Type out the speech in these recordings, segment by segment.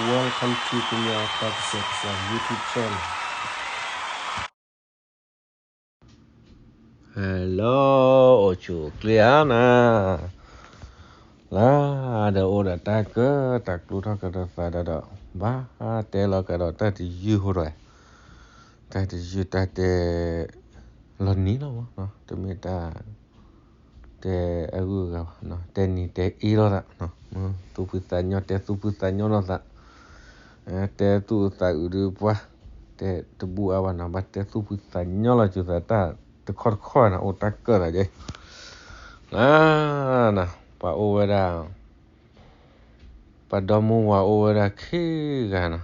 Welcome to Kenya Pakistan YouTube channel. Hello, အိၣ်ဆူၣ်အိၣ်ချ့ဧါနၤ, လၢဒီးအိၣ်ဒီးတၢ်ကၢတၢ်ကျူထီၣ်ကဒီးသးဒီးဒီး ဘၣ်တဲလီၤကဒီးတၢ်တယုၢ်ဟိဒီး တၢ်တယုၢ်တၢ်တဲ လီၤနံၤလီၤမး, တမ့ၢ်တၢ် တဲအဂုၤအဂၤဘၣ်, တဲနံၤတဲအ့လီၤသး, သူၣ်ဖှံသးညီ တဲသူၣ်ဖှံသးညီလိာ်သး, တဲသူၣ်သးအုးဒုးပှၢ်, တဲတဘူၣ်အါဘၣ်နၤ, ဘၣ်တဲသူၣ်ဖှံသးညီလီၤစူၤသးတၢ်တခီတခီနၤ, အိၣ်တၢ်ကၢၢ်သးကဲ, နၤ, ပှၤအိၣ်ဝဲဒၣ် ပှၤဒီမါဝၤအိၣ်ဝဲဒၣ်ခံဂၤနၤ,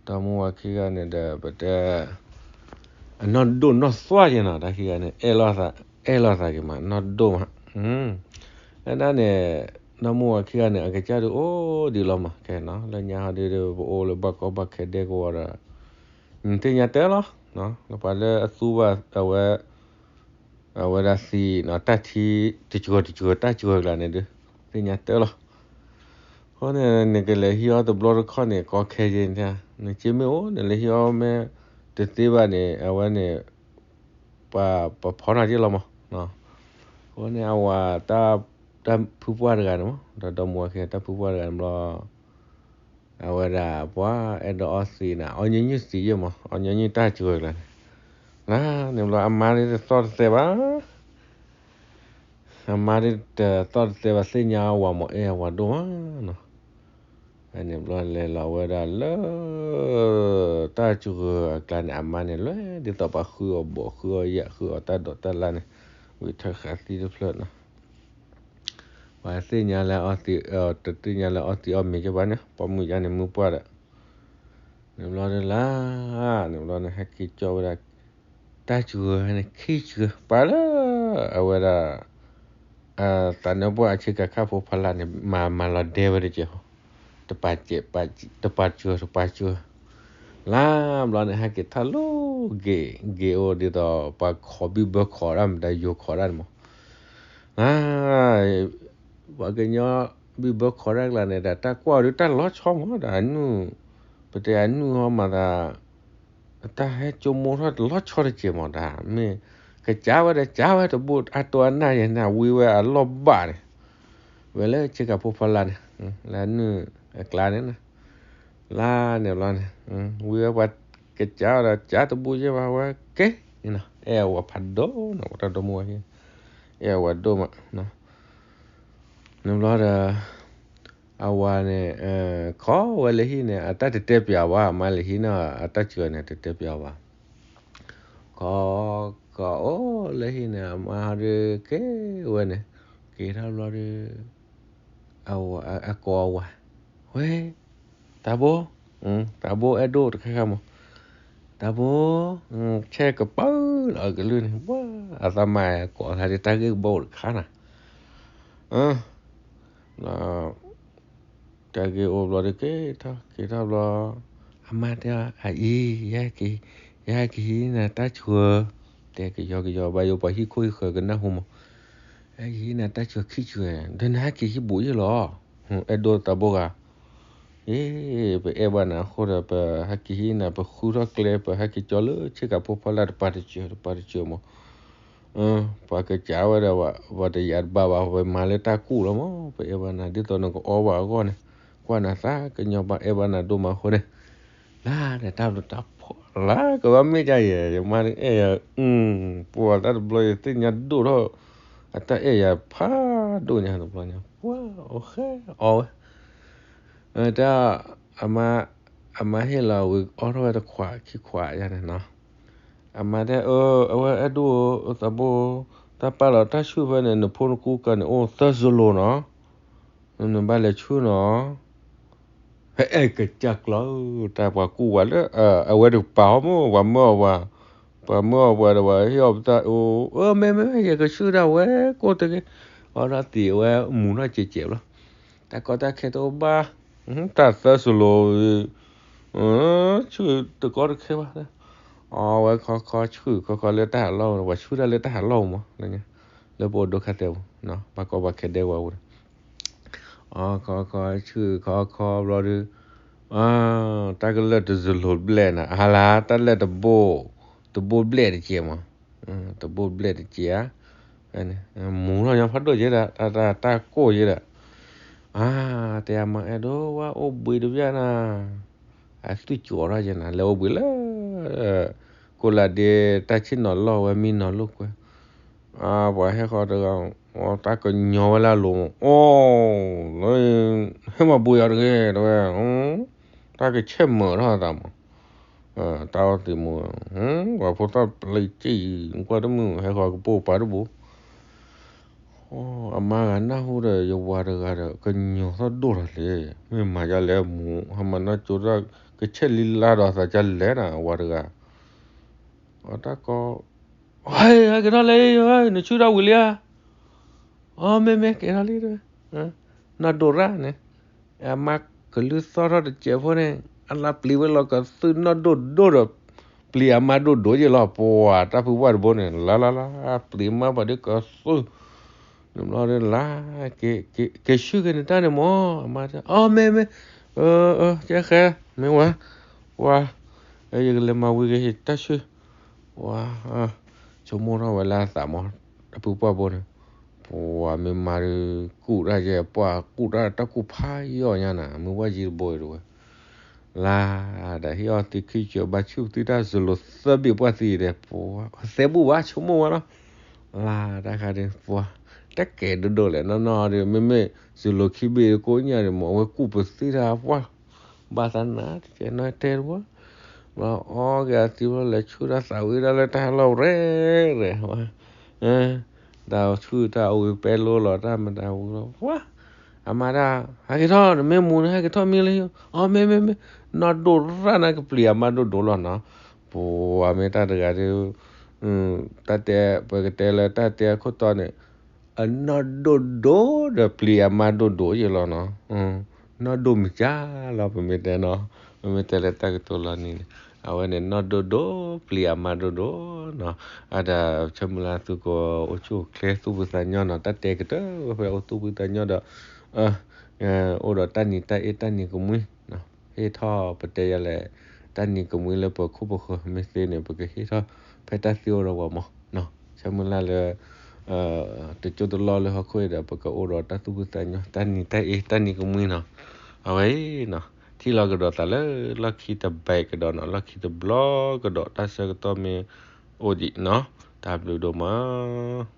ဒီမါဝၤခံဂၤန့ၣ်ဒီး ပတဲ အနီၢ်ဒိၣ်နီၢ်သွၣ်က့နၤ, တၢ်ခံဂၤန့ၣ် အဲၣ်လိာ်သး, အဲၣ်လိာ်သးက့ၤမး, နီၢ်ဒိၣ်မး, အဲဒၣ်န့ၣ် ဒီမါဝၤခံဂၤန့ၣ် အကစၢ်ဒုးအိၣ်ဒံးလီၤမး, ခဲနၤ လၢညါဟီဒုး ပအိၣ်လၢဘၣ်ကီဘၣ်ခဲဒဲကဝီၤဒီး နသ့ၣ်ညါတၢ်လီၤ, ပှၤလၢအသူဘၣ်အဝဲ အဝဲဒၣ်သံနၤ တၢ်ထံတစှၤတစှၤ တၢ်စှၤကျါန့ၣ်ဒုး သ့ၣ်ညါတၢ်လီၤ, အဃိန့ၣ် နကလဲၤဟံးအီၣ်တဘျီတခီၣ်န့ၣ် ကီခဲယဲၢ်န့ၣ်, နက့မ့ၢ်အိၣ် နလဲၤဟံးအီၣ်မ့ၢ် တသ့ဘၣ်န့ၣ် အဝဲန့ၣ် ပှၤ ပှၤဖီနၤက့လီၤမး, အဃိန့ၣ် အဝၤ တၢ်ဖုပှၢ်တဂၤန့ၣ်မး ဒီးဒီမါဝၤခံဂၤ တၢ်ဖုပှၢ်တဂၤန့ၣ်ဘျီ အဝဲဒၣ်ပှၤအဲၣ်ဒိးအီသံးနၤ, အီညီနုၢ်သံးယဲၢ်မး, အီညီနုၢ်တၢ်စှၤကျါန့ၣ်, နၤန့ၣ်ဘျီ အမါဒုးတသီၣ်တသဲဘၣ်, အမါဒုးတသီၣ်တသဲဘၣ် သ့ၣ်ညါအဝၤမး အဲၣ်အဝၤဒိၣ်မးနၤ, န့ၣ်ဘျီလဲၤလီၤဝဲဒၣ်လၢ တၢ်စှၤအကျါန့ၣ် အမါန့ၣ် လဲၤဒ်သိးပှၤဃုအီၤဘီၣ် ဃုအီၤယၣ် ဃုအီၤတၢ်ဒိးတၢ်လၣ်န့ၣ်, ဝံၤထၢဃာ်သံတဖျၢၣ်နၤ ပှၤသ့ၣ်ညါလၢအီသံး, တသ့ၣ်ညါလၢအီသံးအီမ့ၤက့ဘၣ်န့ၣ်, ပိာ်မုၣ်ယါန့ၣ်မုၢ်ပှၢ်ဒီး, န့ၣ်ဘျီဒုးလၢ, န့ၣ်ဘျီန့ၣ် ဟဲက့ၤကၠီဝဲဒၣ်, တၢ်စှၤန့ၣ် ခံစှၤ ပှၤလၢ, အဝဲဒၣ်, သးနၢပှၢ်အဆ့ကၤခၣ်ဖိဖီလာ်န့ၣ် မၤမၤလီၤဒဲဝဲတကဲး, တပာ်စှၤ, တပာ်စှၤ, တပာ်စှၤ, လၢဘျီန့ၣ် ဟဲက့ၤထီၣ်လၢဂ့ၤ, ဂ့ၤအိၣ်ဒ်သိး ပှၤခိးဘံၣ်ဘၢခိးဒၣ်မတၤယိၤခိးဒၣ်န့ၣ်မး ပှၤကညီဘံၣ်ဘၢခိးတၢ်ကျါန့ၣ် ဒီးတၢ်ကွၢ်အီၤဒုးတၢ်လီၤဆီမး ဒီးအနုၢ်, ပတဲအနုၢ်ဟီမၤသး, တၢ်ဟဲကၠိမိထီၣ်တလီၤဆီတကဲးမး ဒီးမ့ၢ်, ကစၢ်ဝဲဒီးကစၢ်ဝဲတဘိအတိအနၢ်ယဲၢ်န့ၣ် ဝံဝဲအလီၢ်ဘၣ်န့ၣ်, ဝဲလၢဆ့ကၤဖိဖီလာ်န့ၣ်, လၢအနုၢ်အကျါန့ၣ်, လါန့ၣ်ဘျီန့ၣ်, ဝံဝဲပှၤကစၢ်ဒီးကစၢ်တဘိယဲၢ်ဘၣ်ဝဲကဲ, အဲၣ်အဝၤဖးဒိၣ်နီၤ ပတၢ်ဒီမါဝၤ, အဲၣ်အဝၤဒိၣ်မး န့ၣ်ဘျီဒီး, အဝၤန့ၣ်, ခိးဝဲလၢဟံၣ်န့ၣ် အတၢ်တတဲပၠးဘၣ် အမါလၢဟံၣ်န့ၣ် အတၢ်စှၤန့ၣ် တတဲပၠးဘၣ်, ခိး, ခိးအိၣ်လၢဟံၣ်န့ၣ် အမါဟီဒုးက့ၤဝဲန့ၣ်, က့ၤထီၣ်ဘျီဒီး, အကိးအဝၤ, ဝဲ, တၢ်ဘိ, တၢ်ဘိအဲၣ်ဒိၣ်တခါခါမး, တၢ်ဘိ, ဆဲးကပၢလီၤအကလုၢ်န့ၣ် ပှၤ, အသးမၤကိးသးဒ်တၢ်ဂ့ၢ်ကဘီအိၣ်တခါနၤ, တၢ်ဂ့ၢ်အိၣ်ဘျီဒီးက့ၤထီၣ် က့ၤထီၣ်ဘျီ, အမါတဲအအံၤ, ယဟဲက့ၤဟံးနၤတၢ်စှၤ, တဲကယီကယီ ဘၣ်ယိၣ်ပှၤဟံၣ်ခိၣ်ဟံၣ်ဃၢၤကနၢ်ဟူမး, ဟဲက့ၤဟံးနၤတၢ်စှၤခံစှၤ, ဒီးနဟဲက့ၤဟံးဘူးယဲၢ်လီၤ, အဲၣ်ဒိၣ်တၢ်ဘိဂၤ အ့, ပအဲၣ်ဘၣ်နၤအဃိဒီး ပဟဲက့ၤဟံးနၤ ပဃုထီၣ်ကျဲ ပဟဲက့ၤကၠီလၢဆ့ကၤဖိဖီလာ်တပၤတစၢၤ တပၤတစၢၤမး, ပှၤကစၢ်ဝဲဒီး ပှၤတယာ်တဘၣ်ဘၣ် ပမၤလၢတၢ်ကူၣ်လီၤမး ပအဲၣ်ဘၣ်နၤ ဒ်သိးနကအီဘၣ်အဂီၢ်န့ၣ်, ကွၢ်နၤသးကညီၤဘၣ် အဲၣ်ဘၣ်နၤဒိၣ်မးအဃိန့ၣ်, လါန့ၣ်တၢ်ဘျုးတၢ်ဖှိၣ် လါကဘၣ်မ့ၢ်ကယဲၢ် ယမါအဲၣ်ယၤ, ပှၤတၢ်တဘျီယသ့ၣ်ညါဒိၣ်ထီၣ်, အတၢ်အဲၣ်ယၤဖးဒိၣ်ညါတဘျီညါ ပှၤအီၣ်ဃဲအီၣ်ဝဲ တၢ်, အမါ, အမါဟ့ၣ်လီၤဝံၤအီၣ်ထီၣ်ဝဲတခွးခံခွးယါန့ၣ်နီၤ, အမါတဲအၢ, အဝဲအဲၣ်ဒိၣ်, သးဘိ, တၢ်ပာ်လီၤတၢ်ဆူၣ်ဖဲန့ၣ် နဖိနကူကၤန့ၣ်အိၣ်သၢစလိၤနီၤ, နဘၣ်လဲၤဆူၣ်နီၤ, ဖဲအဲၣ်ကစၢ်ကျီ, တၢ်ပှၤကူဝဲလၢ, အဝဲတပာ်အီၤမ့ၢ် ပှၤမၢအီၤပှၤ, ပှၤမၢအီၤပှၤဒီးပှၤဟ့ၣ်အီၤပတၢ်အိၣ်, အၢ မ့ၢ်မ့ၢ် ယကဆူၣ်ဒၣ်ဝဲကိးတဂ့ၤ, အီၣ်ထီၣ်သံးအဝဲမူၤထီၣ်စဲးစဲးဘျီ, တၢ်ကီတၢ်ခဲတအိၣ်ဘၣ်, တၢ်သၢစလိၤ, ဆူၣ်တကီတခဲဘၣ်, အီၣ်ဝဲခီခီဆူၣ်ခီခီလၢတၢ်ဟးလီၢ်, ပှၤဆူၣ်တၢ်လၢတၢ်ဟးလီၢ်မး, လၢပအိၣ်ဒိခါသဲးပူၤ, ဘၣ်ကီဘၣ်ခဲဒဲဝဲပူၤန့ၣ် ခီခီဆူၣ်ခီခီဘျီဒုး, တၢ်ကလၢၢ်တစလိၤဘျဲၣ်နၤ အဟါလၢ တၢ်လၢၢ်တဘိ, တဘိဘျဲၣ်တကဲးမး, တဘိဘျဲၣ်တကဲးဧါ, မူထီၣ်ညီဖးဒိၣ်ကဲဒီး တၢ်ကိၢ်ကဲဒီး, အါ, တဲအမါအဲၣ်ဒိးဝဲအိၣ်ဘှံးတဘျီနၤ, အသုကၠီထီၣ်ကဲနၤ လဲၤအိၣ်ဘှံးလၢ ကိးလၢဒ့ တၢ်ဆ့ၣ်နီၤလီၢ်ဝဲမံနီၤလိာ်ကွဲ ပှၤဟဲဃီတဂၤ, တၢ်ကညီၤဝဲလၢအလိၤမး, အိ, ဟဲမၤဘှံးအီၤတဂ့ၤ တဲဝဲ, တၢ်ကဆဲးမုာ်ထီၣ်အသးမး, တၢ်အီၣ်သံးမူ, ပှၤဖိသၣ်ပျံၤကံၢ် ကွၢ်တမုာ်ဟဲဃီကပိာ်ပာ်တဘိ, အမါဂၤနၢ်ဟူဒီး ယဝၤတဂၤဒီး ကညီၤသီၣ်ဒိၣ်ထီၣ်လံ, မ့ၢ်မၤဒ်လဲၣ်မူ ဟဲမၤနီၢ်ကၠိတၢ် ကဆဲးလံလါဒီးသးကလဲၣ်နၤ အဝၤတဂၤ, အတၢ်ကီ ဟဲက့ၤထီၣ်လၢ နဆူၣ်ထီၣ်ဝံၤလံဧါ, အီ မ့ၢ်မ့ၢ်က့ၤထီၣ်လံ, နီၢ်ဒိၣ်ရၣ်န့ၣ်, အမါကလုၢ်သီၣ်ထီၣ်တစဲးဖိန့ၣ် အလၢပျံၤဝဲလီၤကသုၣ်နီၢ်ဒိၣ်ဒိၣ်ဒီး ပျံၤအမါဒိၣ်ဒိၣ်ယဲလီၤ ပှၤတၢ်ဖုပှၢ်တဘိန့ၣ် လါလါလါ ပျံၤမါပှၤဒ်ကသုၣ် နဘျီဒ်လါ က့ၤဆူၣ်က့ၤနတၢ်န့ၣ်မး အမါတဲ အီ မ့ၢ်မ့ၢ်, ကဲဃဲ မ့ၢ်ဝဲ, ဝါ, ယကလဲၤမၤဝံၤက့ၤတၢ်ဆူၣ်, ဝါ, ဆိကမိၣ်ထီၣ်ဝဲလၢအသးမး တၢ်ဖုပှၢ်ဘိန့ၣ်, ပှၤမ့ၢ်မါဒုး ကူၣ်တၢ်ယဲ ပှၤကူၣ်တၢ်တၢ်ကူၣ်ဖးယံာ်ညါနၤ မ့ၢ်ဝဲယံၤတဘိအံၤတဝဲ လါ, ဒီးဟ့ၣ်အီၣ်သံခံကၠၢၤဘၣ်ဆူၣ်သံတၢ်စလိၤသၢဘ့ၣ်ပှၢ်သံဒီး ပှၤသဲဘူၣ်ဘၣ် ဆိကမိၣ်ဝဲလီၤ, လါ, တၢ်ခါဒုး ပှၤ, တၢ်ကဲဒိၣ်ဒိၣ်လဲၣ် နီၢ်နီၢ်ဒီး မ့မ့ၢ်စလိၤခံဘ့ၣ်ကိးညါဒီး မ့ၢ်အဝဲကူၣ်ပသံတၢ်ပှၢ်, ဘၣ်သးနၤ တကဲနီၢ်တဲတဝဲ, ဘျီအီၣ်က့ၤအသံဘျီလဲၤဆူၣ်တၢ်သးဝံၣ်ဒၣ်လၢတၢ်ဟဲလီၤရဲၣ်ရဲၣ် တၢ်ဆူၣ်တၢ်အဝံၣ်ပဲလိလီၤ တၢ်မတၤဝံၤလီၤ ပှၤ, အမါတၢ်, ဟဲက့ၤထီၣ် နမ့ၢ်မူန့ၣ် ဟဲက့ၤထီၣ်မံလၢယိၤ, အီ မ့ၢ်မ့ၢ်မ့ၢ်, နီၢ်ဒိၣ်ရၣ်နၤကပျံၤအမါဒိၣ်ဒိၣ်လီၤနီၤ, ပှၤမ့ၢ်တၢ်တဂၤဒုး, တၢ်တဲ ပကတဲလၢတၢ်တဲအခိၣ်တီန့ၣ်, အနီၢ်ဒိၣ်ဒိၣ်ဒီးပျံၤအမါဒိၣ်ဒိၣ်ယဲလီၤနီၤ, နီၢ်ဒိၣ်မုၢ်ကၢ်လီၤ ပမ့ၢ်တဲနီၤ, ပမ့ၢ်တဲလၢတၢ်ကတိၤလီၤန့ၣ်, အဝဲန့ၣ်နီၢ်ဒိၣ်ဒိၣ်ပျံၤအမါဒိၣ်ဒိၣ်နီၤ, အတၢ်ဆၢမုၢ်လၢ်သုကအိၣ်ဆူၣ်အိၣ်ချ့သူၣ်ဖှံသးညီနီၤ တၢ်တဲကတၢၢ်ဝဲဖဲအိၣ်သူၣ်ဖှံသးညီဒီး, အိၣ်ဒီးတၢ်နံၤတၢ်အ့ၣ်တၢ်နံၤကမှံ, ဟ့ၣ်ထီၣ်ပတဲယၤလဲၣ်, တၢ်နံၤကမှံလၢပခိၣ်ပဃၢၤမ့ၢ်သ့န့ၣ် ပကဟ့ၣ်ထီၣ်ဖဲတၢ်သံအိၣ်ဒီးပှၤမး, ဆၢမုၢ်လၢ်လၢ တကၠိတလီၢ်လၢဟီၣ်ခိၣ်အံၤဒီး ပကအိၣ်ဒီးတၢ်သူၣ်ဖှံသးညီ တၢ်နံၤတၢ်အ့ၣ်တၢ်နံၤကမှံနီၤ, အဝဲအံၤနီၤ, ထံၣ်လီၤကဒီးသးလၢလီၢ်ခံတဘဲကဒီးနီၤ လီၢ်ခံတဘျီကဒီး တၢ်ဆၢကတီၢ်မ့ၢ်အိၣ်ဒံးနီၤ, တၢ်ဘျုးဒိၣ်မး